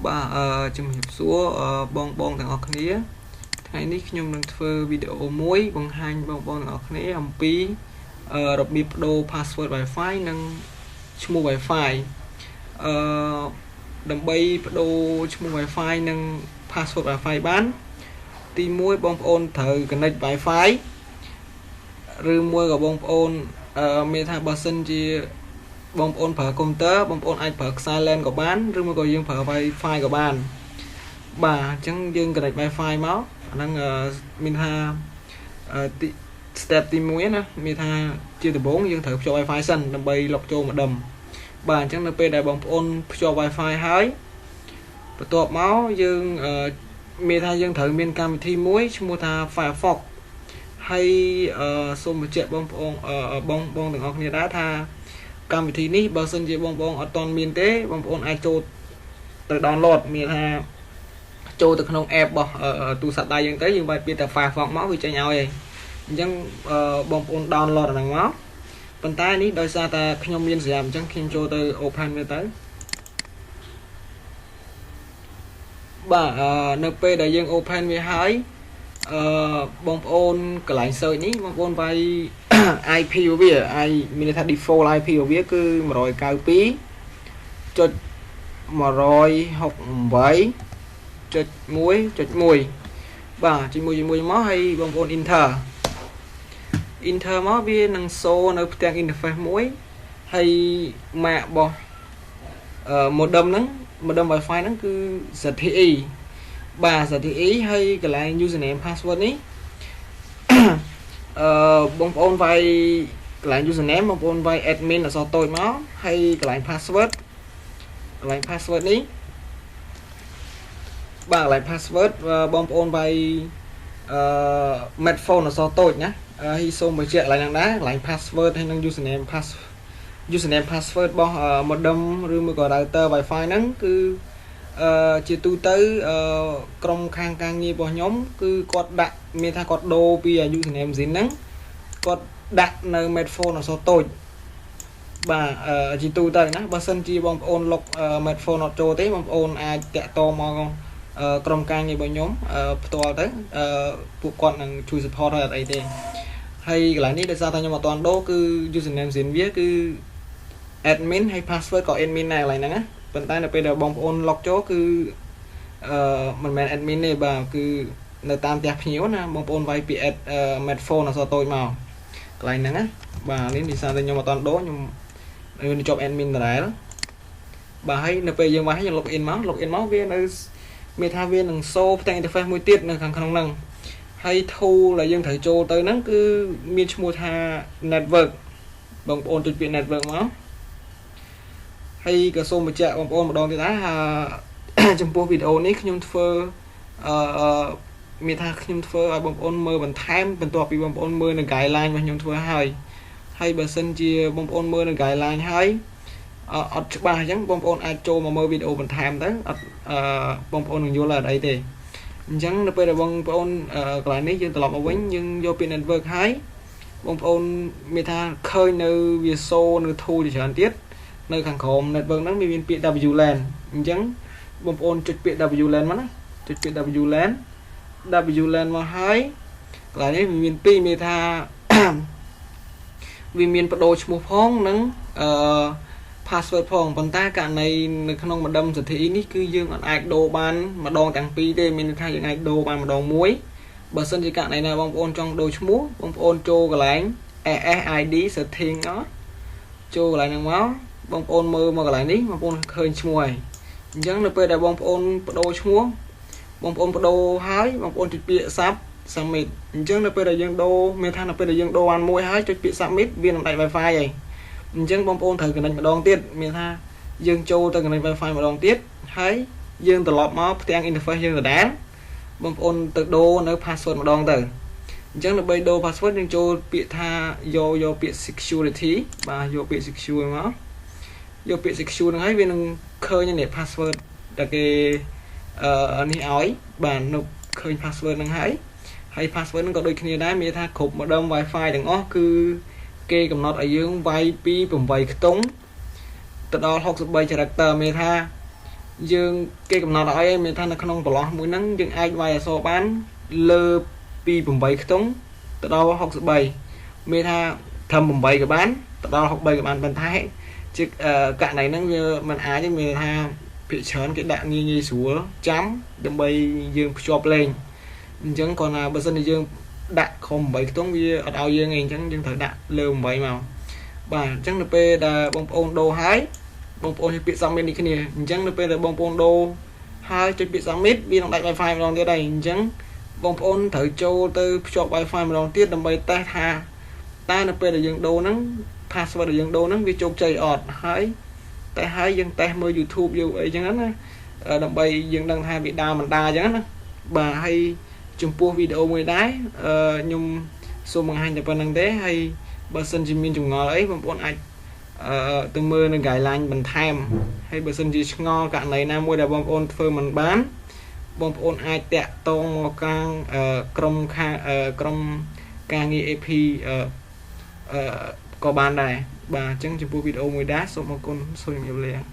បាទអឺជំរាបសួរបងបងទាំងអស់គ្នាថ្ងៃនេះខ្ញុំនឹងធ្វើវីដេអូមួយបង្ហាញបងបងទាំងអស់គ្នាអំពីរបៀបប្ដូរ password Wi-Fi និងឈ្មោះ Wi-Fi អឺដើម្បីប្ដូរឈ្មោះ Wi-Fi និង password Wi-Fi បានទី1បងប្អូនត្រូវ connect Wi-Fi ឬមួយក៏បងប្អូនមានថាបើសិនជាបងប្អូនប្រើកុំព្យូទ័របងប្អូនអាចប្រើខ្សែ LAN ក៏បានឬមួយក៏យើងប្រើ Wi-Fi ក៏បានបាទអញ្ចឹងយើង connect Wi-Fi មកអាហ្នឹងមានថាទី step ទី1ណាមានថាជាដំបូងយើងត្រូវភ្ជាប់ Wi-Fi សិនដើម្បី log ចូល modem បាទអញ្ចឹងនៅពេលដែលបងប្អូនភ្ជាប់ Wi-Fi ហើយបន្ទាប់មកយើងមានថាយើងត្រូវមានកម្មវិធីមួយឈ្មោះថា Firefox ហើយសូមបញ្ជាក់បងប្អូនបងបងទាំងអស់គ្នាដែរថាកម្មវិធីនេះបើសិនជាបងប្អូនអត់ទាន់មានទេបងប្អូនអាចចូលទៅ download មានថាចូលទៅក្នុង app របស់ទូរស័ព្ទដៃយើងទៅយើងវាយពាក្យតែ Firefox មកវាចេញឲ្យឯងអញ្ចឹងបងប្អូន download អាហ្នឹងមកប៉ុន្តែនេះដោយសារតែខ្ញុំមានស្រាប់អញ្ចឹងខ្ញុំចូលទៅ open វាទៅបាទនៅពេលដែលយើង open វាហើយអឺបងប្អូនកន្លែង search នេះបងប្អូនវាយ IP របស់វា I មានន័យថា default IP របស់វាគឺ 192.168.1.1 បាទជាមួយជាមួយមកហើយបងប្អូន enter enter មកវានឹង show នៅផ្ទាំង interface មួយហើយម៉ាករបស់ modem ហ្នឹង modem Wi-Fi ហ្នឹងគឺ ZTE បាទ ZTE ហើយកន្លែង username password នេះអឺបងប្អូនវាយកន្លែង username បងប្អូនវាយ admin អក្សរតូចមកហើយកន្លែង password កន្លែង password នេះបាទកន្លែង password បងប្អូនវាយអឺ smartphone អក្សរតូចណាហើយសូមបញ្ជាក់កន្លែងហ្នឹងដែរកន្លែង password ហើយនិង username pass username password របស់ modem ឬមួយក៏ router Wi-Fi ហ្នឹងគឺអឺជាទូទៅអឺក្រុមខាងការងាររបស់ខ្ញុំគឺគាត់ដាក់មានថាគាត់ដូរពី username Zin ហ្នឹងគាត់ដាក់នៅ smartphone អក្សរតូចបាទជាទូទៅណាបើសិនជាបងប្អូនលុក smartphone អត់ចូលទេបងប្អូនអាចតាក់ទងមកក្រុមការងាររបស់ខ្ញុំផ្ទាល់ទៅពួកគាត់នឹងជួយ support ឲ្យអត់អីទេហើយកន្លែងនេះដោយសារតែខ្ញុំអត់ទាន់ដូរគឺ username Zin វាគឺ admin ហើយ password ក៏ admin ដែរកន្លែងហ្នឹងណាប៉ុន្តែនៅពេលដែលបងប្អូន log ចូលគឺអឺមិនមែន admin ទេបាទគឺនៅតាមផ្ទះភ្ញៀវណាបងប្អូនវាយពី add smartphone អក្សរតូចមកកន្លែងហ្នឹងណាបាទនេះដោយសារតែខ្ញុំអត់ទាន់ដូរខ្ញុំនៅជាប់ admin ដដែលបាទហើយនៅពេលយើងវាយយើង log in មក log in មកវានៅមានថាវានឹង show ផ្ទាំង interface មួយទៀតនៅខាងក្នុងហ្នឹងហើយ tool ដែលយើងត្រូវចូលទៅហ្នឹងគឺមានឈ្មោះថា network បងប្អូនចុចពាក្យ network មកហើយក៏សូមបញ្ជាក់បងប្អូនម្ដងទៀតដែរថាចំពោះវីដេអូនេះខ្ញុំធ្វើអឺមានថាខ្ញុំធ្វើឲ្យបងប្អូនមើលបន្ថែមបន្ទាប់ពីបងប្អូនមើលនៅ guideline របស់ខ្ញុំធ្វើហើយហើយបើសិនជាបងប្អូនមើលនៅ guideline ហើយអត់ច្បាស់អញ្ចឹងបងប្អូនអាចចូលមកមើលវីដេអូបន្ថែមទៅអត់អឺបងប្អូននឹងយល់អត់អីទេអញ្ចឹងនៅពេលដែលបងប្អូនកន្លែងនេះយើងត្រឡប់មកវិញយើងយកពី network ហើយបងប្អូនមានថាឃើញនៅវា show នៅ tool ជាច្រើនទៀតនៅខាងក្រោម network ហ្នឹងវាមានពាក្យ WLAN អញ្ចឹងបងប្អូនចុចពាក្យ WLAN មកណាចុចពាក្យ WLAN WLAN មកហើយកន្លែងនេះវាមានពីរមានថាវាមានបដូរឈ្មោះផងនិងអឺ password ផងប៉ុន្តែករណីនៅក្នុង modem ZTE នេះគឺយើងអត់អាចដូរបានម្ដងទាំងពីរទេមានន័យថាយើងអាចដូរបានម្ដងមួយបើសិនជាករណីណាបងប្អូនចង់ដូរឈ្មោះបងប្អូនចូលកន្លែង SSID setting អត់ចូលកន្លែងហ្នឹងមកបងប្អូនមើលមកកន្លែងនេះបងប្អូនឃើញឈ្មោះហើយអញ្ចឹងនៅពេលដែលបងប្អូនបដូរឈ្មោះបងប្អូនបដូរហើយបងប្អូនចុចពាក្យ submit អញ្ចឹងនៅពេលដែលយើងដូរមានថានៅពេលដែលយើងដូរបានមួយហើយចុចពាក្យ submit វានឹងដាច់ Wi-Fi ហើយអញ្ចឹងបងប្អូនត្រូវ connect ម្ដងទៀតមានថាយើងចូលទៅ connect Wi-Fi ម្ដងទៀតហើយយើងត្រឡប់មកផ្ទាំង interface យើងដដែលបងប្អូនទៅដូរនៅ password ម្ដងទៅអញ្ចឹងដើម្បីដូរ password យើងចូលពាក្យថាយកយកពាក្យ security បាទយកពាក្យ secure មកយកពាក្យ secure ហ្នឹងហើយវានឹងឃើញនេះ password ដែលគេអឺនេះឲ្យបាទនៅឃើញ password ហ្នឹងហើយហើយ password ហ្នឹងក៏ដូចគ្នាដែរមានថាគ្រប់ modem Wi-Fi ទាំងអស់គឺគេកំណត់ឲ្យយើងវាយពី8ខ្ទង់ទៅដល់63 character មានថា យើងគេកំណត់ឲ្យមានថានៅក្នុងប្រឡោះមួយហ្នឹង យើងអាចវាយអក្សរបានលើពី8ខ្ទង់ទៅដល់63 មានថាត្រឹម8ក៏បាន ទៅដល់63ក៏បាន ប៉ុន្តែជាករណីហ្នឹងវាមិនអាចទេ មានថាភាគច្រើនគេដាក់ងាយងាយស្រួលចាំដើម្បីយើងភ្ជាប់លេងអញ្ចឹង។ គ្រាន់តែបើសិនជាយើងដាក់ក្រុម8ខ្ទង់ វាអត់ឲ្យយើងទេ អញ្ចឹងយើងត្រូវដាក់លើ8មក។ បាទ អញ្ចឹងនៅពេលដែលបងប្អូនដូរហើយ បងប្អូនចុចពាក្យ submit នេះគ្នា។ អញ្ចឹងនៅពេលដែលបងប្អូនដូរហើយចុចពាក្យ submit វានឹងដាច់ Wi-Fi ម្ដងទៀតហើយ។ អញ្ចឹងបងប្អូនត្រូវចូលទៅភ្ជាប់ Wi-Fi ម្ដងទៀត ដើម្បីតេស្តថាតើនៅពេលដែលយើងដូរហ្នឹង password ដែលយើងដូរហ្នឹងវាជោគជ័យអត់ ហើយតែហើយយើងតេស្តមើល YouTube យើងអីចឹងណា ដើម្បីយើងដឹងថាវាដើរមិនដើរចឹងណា។ បាទ ហើយចំពោះវីដេអូមួយដែរ ខ្ញុំសូមបង្ហាញតែប៉ុណ្្នឹងទេ ហើយបើសិនជាមានចម្ងល់អី បងប្អូនអាចអឺទៅមើលនៅ guideline បន្ថែម ហើយបើសិនជាឆ្ងល់ករណីណាមួយដែលបងប្អូនធ្វើមិនបាន បងប្អូនអាចតាក់ទងមកខាងក្រុមខាងក្រុមការងារ AP អឺក៏បានដែរ។ បាទ អញ្ចឹងចំពោះវីដេអូមួយដែរ សូមអរគុណ សូមជម្រាបលា។